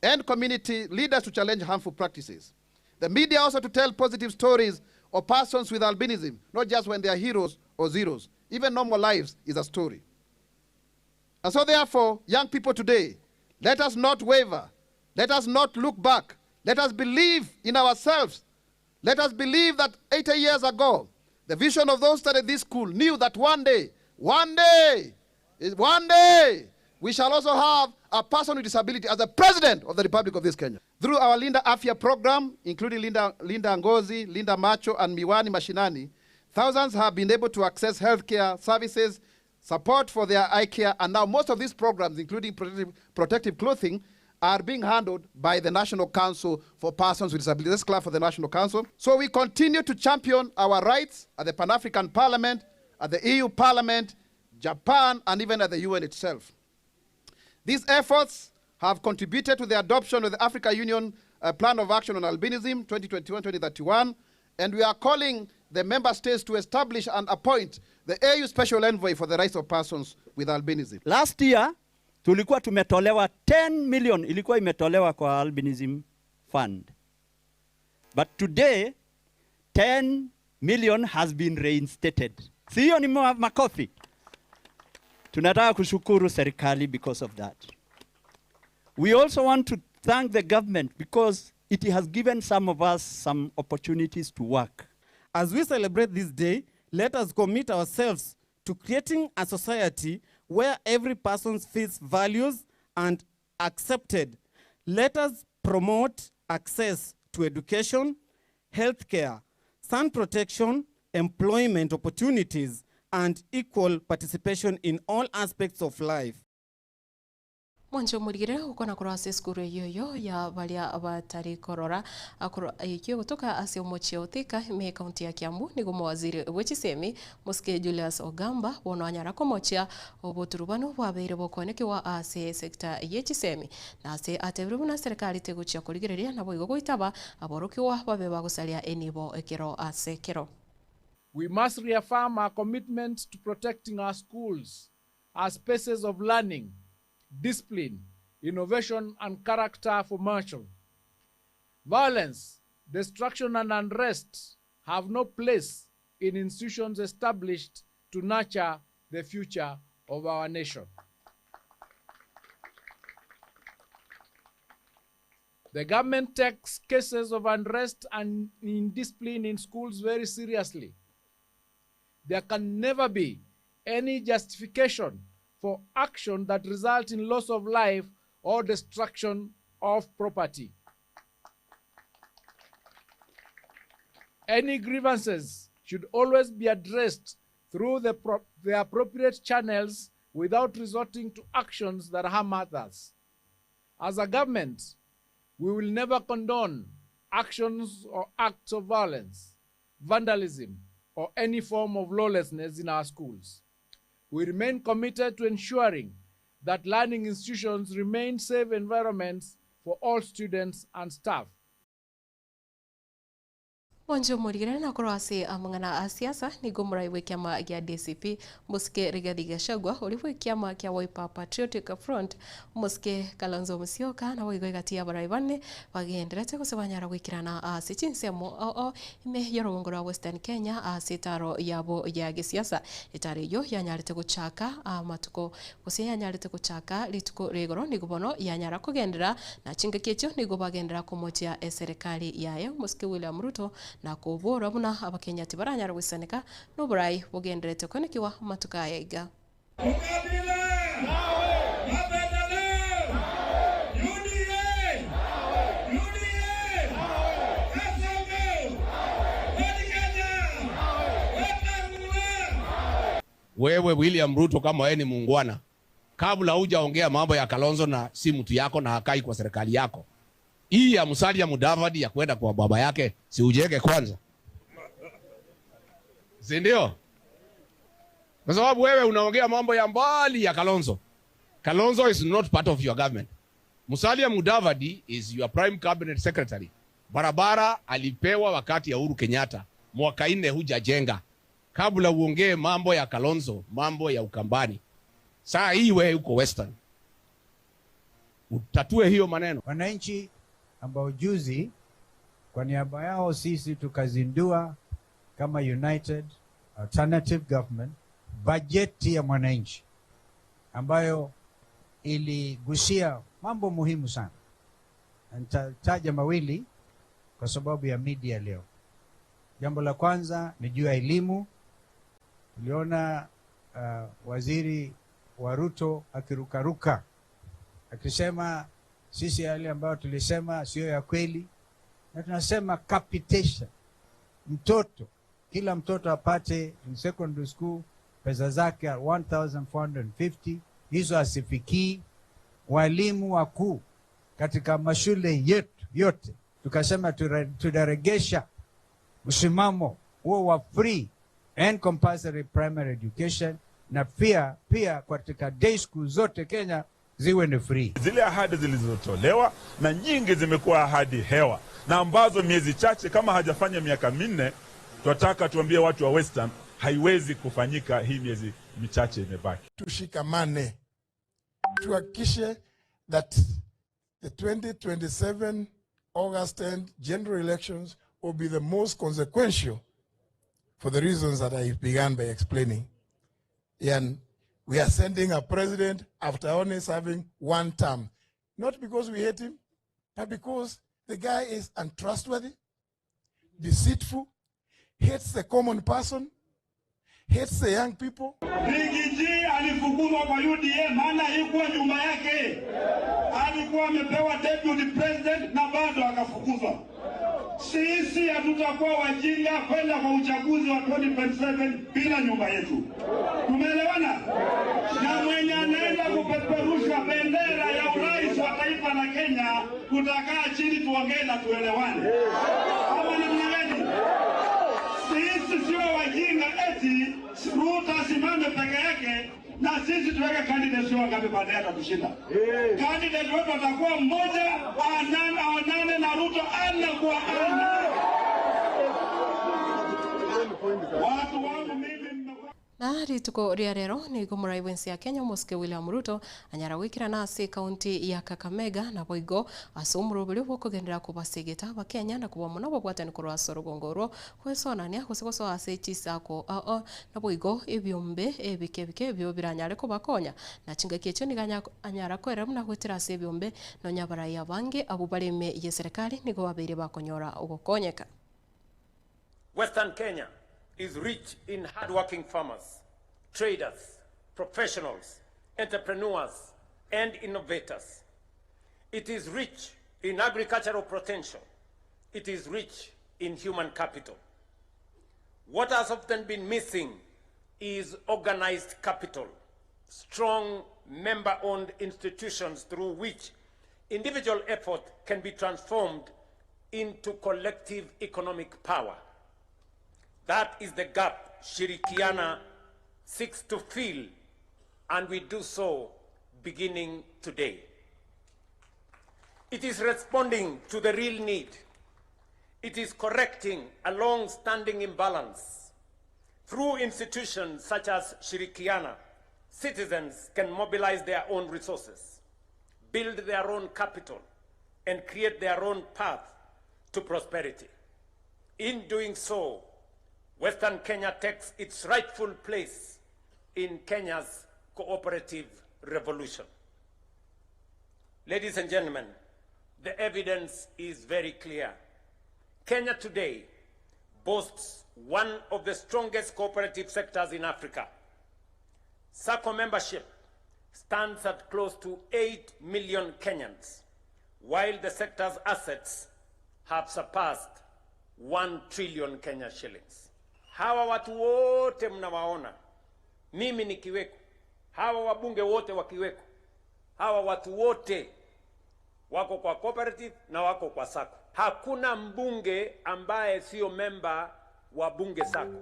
Speaker 6: and community leaders to challenge harmful practices. The media also to tell positive stories of persons with albinism, not just when they are heroes or zeros. Even normal lives is a story. And so, therefore, young people today, let us not waver. Let us not look back. Let us believe in ourselves. Let us believe that 80 years ago, the vision of those started this school knew that one day, one day, one day, we shall also have a person with disability as the president of the Republic of this Kenya. Through our Linda Afya program, including Linda, Linda Ngozi, Linda Macho, and Miwani Mashinani, thousands have been able to access healthcare services, support for their eye care, and now most of these programs, including protective, protective clothing, are being handled by the National Council for Persons with Disabilities. Let's clap for the National Council. So we continue to champion our rights at the Pan African Parliament, at the EU Parliament, Japan, and even at the UN itself. These efforts have contributed to the adoption of the Africa Union Plan of Action on Albinism 2021-2031, and we are calling the member states to establish and appoint the AU Special Envoy for the Rights of Persons with Albinism.
Speaker 8: Last year tulikuwa tumetolewa 10 million ilikuwa imetolewa kwa albinism fund. But today 10 million has been reinstated. Si hiyo ni makofi? Tunataka kushukuru serikali because of that. We also want to thank the government because it has given some of us some opportunities to work.
Speaker 9: As we celebrate this day, let us commit ourselves to creating a society where every person feels values and accepted. Let us promote access to education, healthcare, sun protection, employment opportunities, and equal participation in all aspects of life.
Speaker 2: Mwancho murigire ukona korwa ase esukuru eyoyo ya baria batari korora akorwa ekio gotoka ase omochie Thika ime kaunti ya Kiambu nigo mowaziri bwe chisemi Mosike Julius Ogamba bono anyara komochia oboturubano bwabeire bokonekiwa ase sekta ye chisemi na ase atebire buna serikali tegochia korigereria nabo igo goitaba aborokiwa babe bagosaria enibo ekero ase kero.
Speaker 11: We must reaffirm our commitment to protecting our schools as spaces of learning, discipline, innovation, and character formation. Violence, destruction, and unrest have no place in institutions established to nurture the future of our nation. The government takes cases of unrest and indiscipline in schools very seriously. There can never be any justification for action that results in loss of life or destruction of property. Any grievances should always be addressed through the, the appropriate channels without resorting to actions that harm others. As a government, we will never condone actions or acts of violence, vandalism, or any form of lawlessness in our schools. We remain committed to ensuring that learning institutions remain safe environments for all students and staff.
Speaker 2: Mwanche omorigere na korwa ase amang'ana a siasa, nigo omorai bw'ekiama gia DCP, Mosike Rigathi Gachagua, oria bw'ekiama kia Wiper Patriotic Front, Omosike Kalonzo Musyoka, naboigo egati y'abarai bane bagenderete gose banyara goikerana ase chinsemo ao ime y'orogongo rwa Western Kenya ase etaro yabo ya gesiasa. Etaro eyio yanyarete gochaka amatuko gose yanyarete gochaka rituko rigoro nigo bono yanyara kogenderera na chingaki echio nigo bagenderera komochia eserekari yaye omosike William Ruto na koborwa buna abakenya tibaranyara goisaneka noborai bogendererete koenekigwa amatuko aya iga.
Speaker 10: Wewe William Ruto, kama wewe ni muungwana, kabla hujaongea mambo ya Kalonzo na si mtu yako na hakai kwa serikali yako, hii ya Musalia Mudavadi ya kwenda kwa baba yake, si ujenge kwanza, si ndio? Kwa sababu wewe unaongea mambo ya mbali ya Kalonzo. Kalonzo is not part of your government. Musalia Mudavadi is your prime cabinet secretary. Barabara alipewa wakati ya Uhuru Kenyatta, mwaka nne hujajenga. Kabla uongee mambo ya Kalonzo, mambo ya Ukambani, saa hii wewe uko Western, utatue hiyo maneno.
Speaker 12: Wananchi ambao juzi kwa niaba yao sisi tukazindua kama United Alternative Government bajeti ya mwananchi ambayo iligusia mambo muhimu sana. Nitataja mawili kwa sababu ya media leo. Jambo la kwanza ni juu ya elimu. Tuliona waziri wa Ruto akirukaruka akisema sisi yale ambayo tulisema sio ya kweli, na tunasema capitation, mtoto kila mtoto apate in secondary school pesa zake 1450 hizo asifikii. Walimu wakuu katika mashule yetu yote tukasema tunaregesha msimamo huo wa free and compulsory primary education, na pia katika day school zote Kenya ziwe ni free.
Speaker 15: Zile ahadi zilizotolewa na nyingi zimekuwa ahadi hewa, na ambazo miezi chache kama hajafanya miaka minne, tunataka tuambie watu wa Western haiwezi kufanyika hii miezi michache imebaki.
Speaker 16: Tushikamane, tuhakikishe that the 2027 August 10 general elections will be the most consequential for the reasons that I began by explaining. And we are sending a president after only serving one term. Not because we hate him, but because the guy is untrustworthy, deceitful, hates the common person, hates the young people.
Speaker 17: Riggy G alifukuzwa kwa UDA maana haikuwa nyumba yake. Alikuwa amepewa deputy president na bado akafukuzwa. Sisi hatutakuwa wajinga kwenda kwa uchaguzi wa 2027 bila nyumba yetu. Tumeelewana? Na mwenye anaenda kupeperusha bendera ya urais wa taifa la Kenya, tutakaa chini tuongee na tuelewane. Ama namna gani? Sisi sio wajinga eti Ruto asimame peke yake na sisi tuweke candidate sio wangapi baadaye atatushinda. Candidate wetu atakuwa mmoja, aonane na Ruto ana kwa ana. Watu wangu mimi
Speaker 2: Na rituko ria rero nigo murai bwensi ya Kenya Mosike William Ruto anyara gwikirana ase kaunti ya Kakamega na boigo ase omoroberi bwokogenderera kobasegeta abakenya na koba mono babwatani korwa ase orugongo orwo gwesonania gose gosoa ase chisako ao na boigo ebiombe ebike bike ebio biranyare kobakonya na chingaki echio nigo anyara koera buna gwetera ase ebiombe nonya abarai abange abwo bareme ye serikali nigo babeire bakonyora ogokonyeka.
Speaker 26: Western Kenya is rich in hardworking farmers, traders, professionals, entrepreneurs, and innovators. It is rich in agricultural potential. It is rich in human capital. What has often been missing is organized capital, strong member-owned institutions through which individual effort can be transformed into collective economic power. That is the gap Shirikiana seeks to fill, and we do so beginning today. It is responding to the real need. It is correcting a long standing imbalance. Through institutions such as Shirikiana, citizens can mobilize their own resources, build their own capital, and create their own path to prosperity. In doing so, Western Kenya takes its rightful place in Kenya's cooperative revolution. Ladies and gentlemen, the evidence is very clear. Kenya today boasts one of the strongest cooperative sectors in Africa. SACCO membership stands at close to 8 million Kenyans, while the sector's assets have surpassed 1 trillion Kenya shillings. Hawa watu wote mnawaona, mimi nikiweko, hawa wabunge wote wakiweko, hawa watu wote wako kwa cooperative na wako kwa SACCO. Hakuna mbunge ambaye sio memba wa bunge SACCO.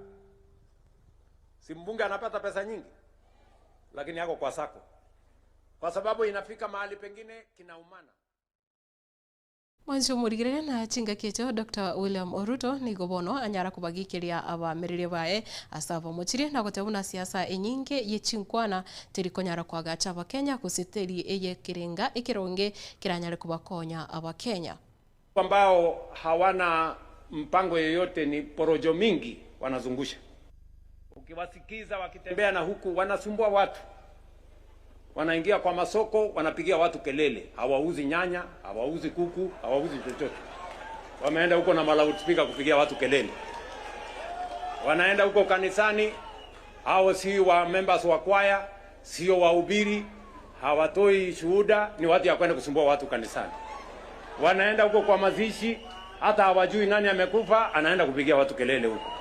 Speaker 26: Si mbunge anapata pesa nyingi, lakini ako kwa SACCO, kwa sababu inafika mahali pengine kinaumana.
Speaker 2: Mwancho omorigereria na chingaki echio Dr. William Ruto nigo bono anyara kobagiikeria abamereria baye ase abamochirie na goteba buna siasa enyinge ye chinkwana teri konyara koagacha abakenya gose teri eye ekerenga ekeronge keranyare kobakonya abakenya.
Speaker 26: Ambao hawana mpango yoyote ni porojo mingi wanazungusha. Ukiwasikiza wakitembea na huku wanasumbua watu, wanaingia kwa masoko wanapigia watu kelele, hawauzi nyanya, hawauzi kuku, hawauzi chochote. Wameenda huko na malaudspeaker kupigia watu kelele. Wanaenda huko kanisani, hao si wa members wa kwaya, sio wahubiri, hawatoi shuhuda, ni watu ya kwenda kusumbua watu kanisani. Wanaenda huko kwa mazishi, hata hawajui nani amekufa, anaenda kupigia watu kelele huko.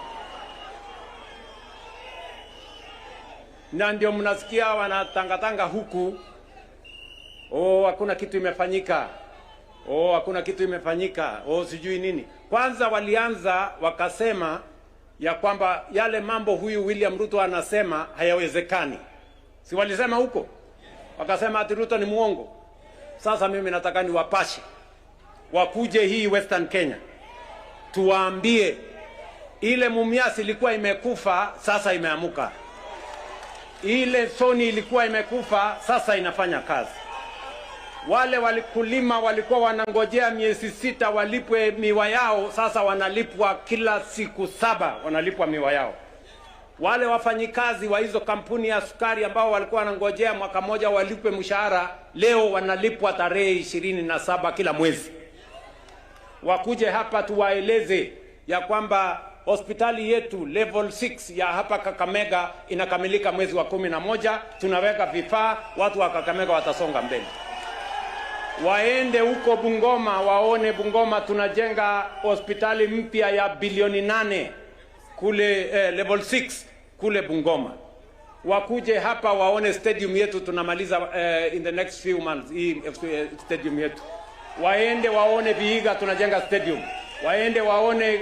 Speaker 26: Na ndio mnasikia wanatangatanga huku, oh, hakuna kitu imefanyika, oh, hakuna kitu imefanyika, oh, sijui nini. Kwanza walianza wakasema ya kwamba yale mambo huyu William Ruto anasema hayawezekani. Si walisema huko? Wakasema ati Ruto ni muongo. Sasa mimi nataka niwapashe wakuje hii Western Kenya, tuwaambie ile Mumias ilikuwa imekufa, sasa imeamuka. Ile Sony ilikuwa imekufa, sasa inafanya kazi. Wale walikulima walikuwa wanangojea miezi 6 walipwe miwa yao, sasa wanalipwa kila siku 7 wanalipwa miwa yao. Wale wafanyikazi wa hizo kampuni ya sukari ambao walikuwa wanangojea mwaka moja walipwe mshahara, leo wanalipwa tarehe 27 kila mwezi. Wakuje hapa tuwaeleze ya kwamba hospitali yetu level 6 ya hapa Kakamega inakamilika mwezi wa 11. Tunaweka vifaa, watu wa Kakamega watasonga mbele. Waende huko Bungoma waone Bungoma tunajenga hospitali mpya ya bilioni 8 kule level 6 kule Bungoma. Wakuje hapa waone stadium yetu tunamaliza in the next few months hii stadium yetu. Waende waone Vihiga tunajenga stadium. Waende waone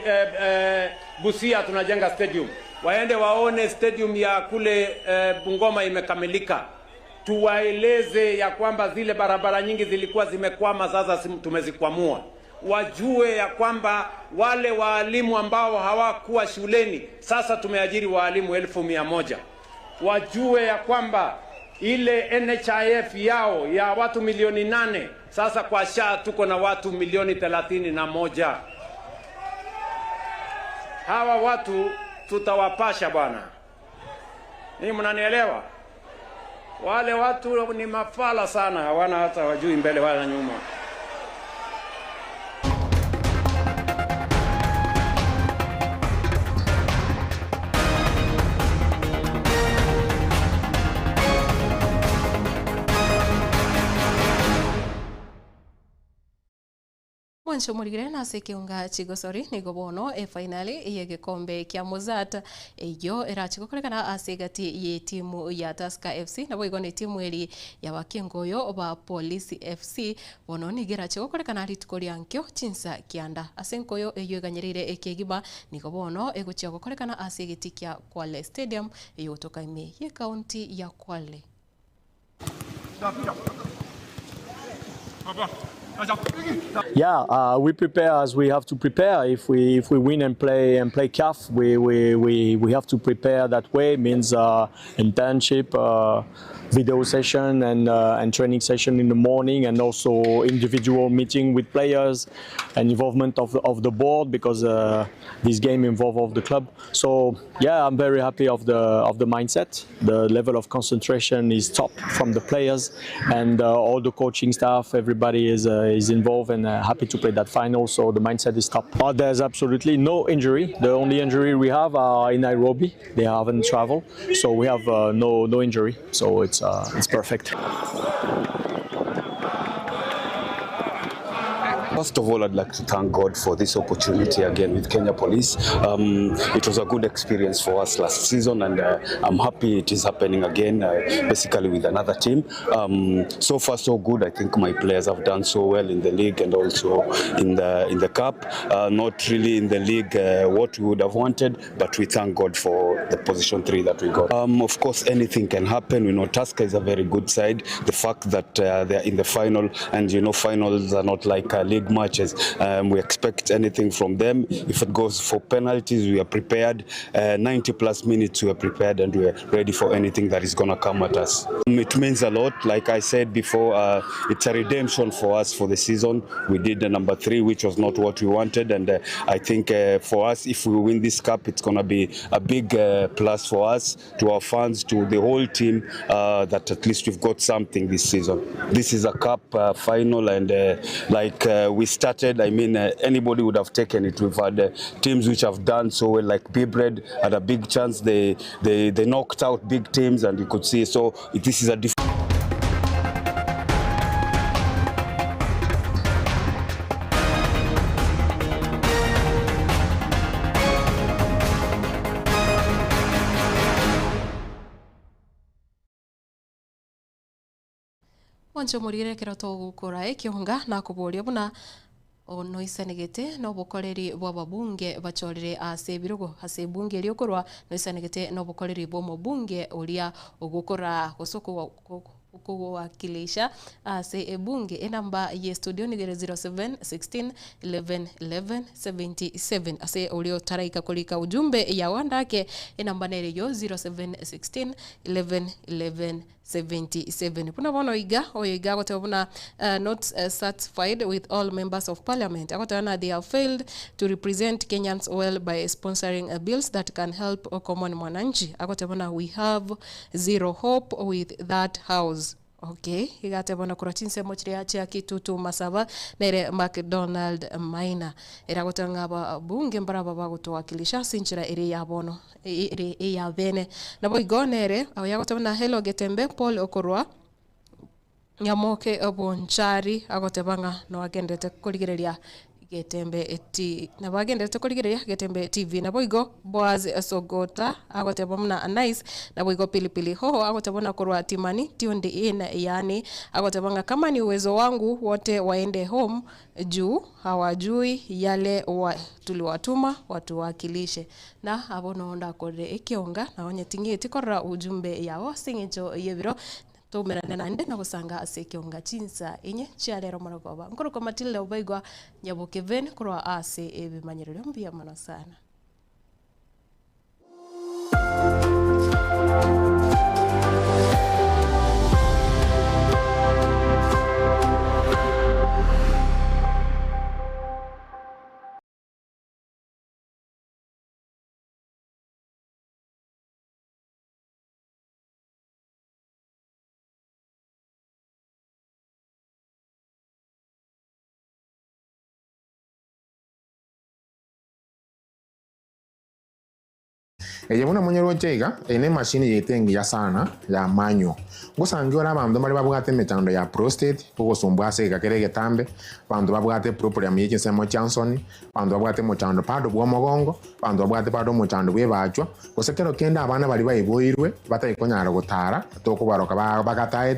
Speaker 26: Busia tunajenga stadium. Waende waone stadium ya kule Bungoma imekamilika. Tuwaeleze ya kwamba zile barabara nyingi zilikuwa zimekwama, sasa tumezikwamua. Wajue ya kwamba wale waalimu ambao hawakuwa shuleni, sasa tumeajiri waalimu 1,100. Wajue ya kwamba ile NHIF yao ya watu milioni 8, sasa kwa SHA tuko na watu milioni 31. Hawa watu tutawapasha bwana. Ninyi mnanielewa? Wale watu ni mafala sana, hawana hata wajui mbele wala nyuma.
Speaker 2: Mwancho murigire na ase ekeunga chigosori nigo bono efinali ye gekombe kia Mozart eyo erachigokorekana ase egati ye timu ya Tusker FC nabo igo ne timu eri ya bakengoyo ba Police FC bono nigo erachigokorekana rituko ria nkio chinsa kianda ase nkoyo eyo eganyereire ekegima nigo bono egochia gokorekana ase egeti kia Kwale Stadium eyo gotoka ime ye county ya Kwale.
Speaker 13: Papa. Yeah, we prepare as we have to prepare. If we if we win and play and play CAF, we we, we, we have to prepare that way. Means internship, video session, and and training session in the morning, and also individual meeting with players, and involvement of the, of the board because this game involve of the club. So yeah, I'm very happy of the of the mindset. The level of concentration is top from the players and all the coaching staff. Everybody is is involved and happy to play that final. So the mindset is top. There's absolutely no injury. The only injury we have are in Nairobi. They haven't traveled, so we have no no injury. So it's it's perfect.
Speaker 14: First of all, I'd like to thank God for this opportunity again with Kenya Police. It was a good experience for us last season, and I'm happy it is happening again, basically with another team. So far, so good. I think my players have done so well in the league and also in the in the cup. Not really in the league what we would have wanted, but we thank God for the position three that we got. Of course, anything can happen. We know Tusker is a very good side. The fact that they are in the final, and you know, finals are not like league matches. We expect anything from them. If it goes for penalties, we are prepared. 90 plus minutes, we are prepared and we are ready for anything that is going to come at us. It means a lot. Like I said before, it's a redemption for us for the season. We did the number three, which was not what we wanted. And I think for us, if we win this cup, it's going to be a big plus for us, to our fans, to the whole team, that at least we've got something this season. This is a cup final, and like we started, I mean, anybody would have taken it. We've had teams which have done so well, like P-Bread had a big chance. They, they, they knocked out big teams, and you could see. So this is a different.
Speaker 2: Mwanche omorire ekero togokora ekionga nakoboria buna noisanegete na obokoreri bwa ababunge bachorire ase ebirogo ase ebunge eria okorwa noisanegete na obokoreri bwa omobunge oria ogokora gose okowakilisha ase ebunge enamba ye studio nigere 07 16 11 11 77 ase oria otaraika korika ujumbe yawandake enamba nere yo 07 16 11 11 77 buna bono iga oyo iga agoteba buna not satisfied with all members of parliament agoteba na they have failed to represent Kenyans well by sponsoring bills that can help a common mwananchi agoteba na we have zero hope with that house. Okay, igateba na korwa chinsemo chiria chia Kitutu Masaba nere McDonald Maina eragoteba ng'a ababunge mbaraba bagotowakilisha ase enchera ere ya bono ere eya bene nabo igo nere yagoteba na hello Getembe Paul okorwa Nyamoke Bonchari agoteba ng'a noagendete korigereria Getembe ti nabo agenderete korigereria Getembe TV nabo igo Boaz Sogota agoteba muna nice nabo igo Pilipili Hoho agoteba na korwa Timani tuned in yani agoteba ng'a kama ni uwezo wangu wote waende home juu hawajui yale wa, tuliwatuma watuwakilishe na abo noonda akorire ekionga na onye ting'eti korora ujumbe yao ase eng'encho yebiro toumerane naende na gosanga ase ekionga chinsa inye chiarero morogoba nkorokwa Matilda Obaigwa Nyaboke Ven korwa ase ebimanyererio mbuya mono sana.
Speaker 5: Eye buna monyeroche iga eye na emashini yaito engiya sana ya manual. Ngosangi ore abanto mbare babwate emechando ya prostate, ogosumbua ase egeka kere egetambe, abanto babwate eproblem ya chinsemo chia nsoni, abanto babwate omochando bado bwa omogongo, abanto babwate bado omochando bwa ebachwa, gose kero kende abana baria baiboirwe batari konyara gotara, tokobaroka bagataete.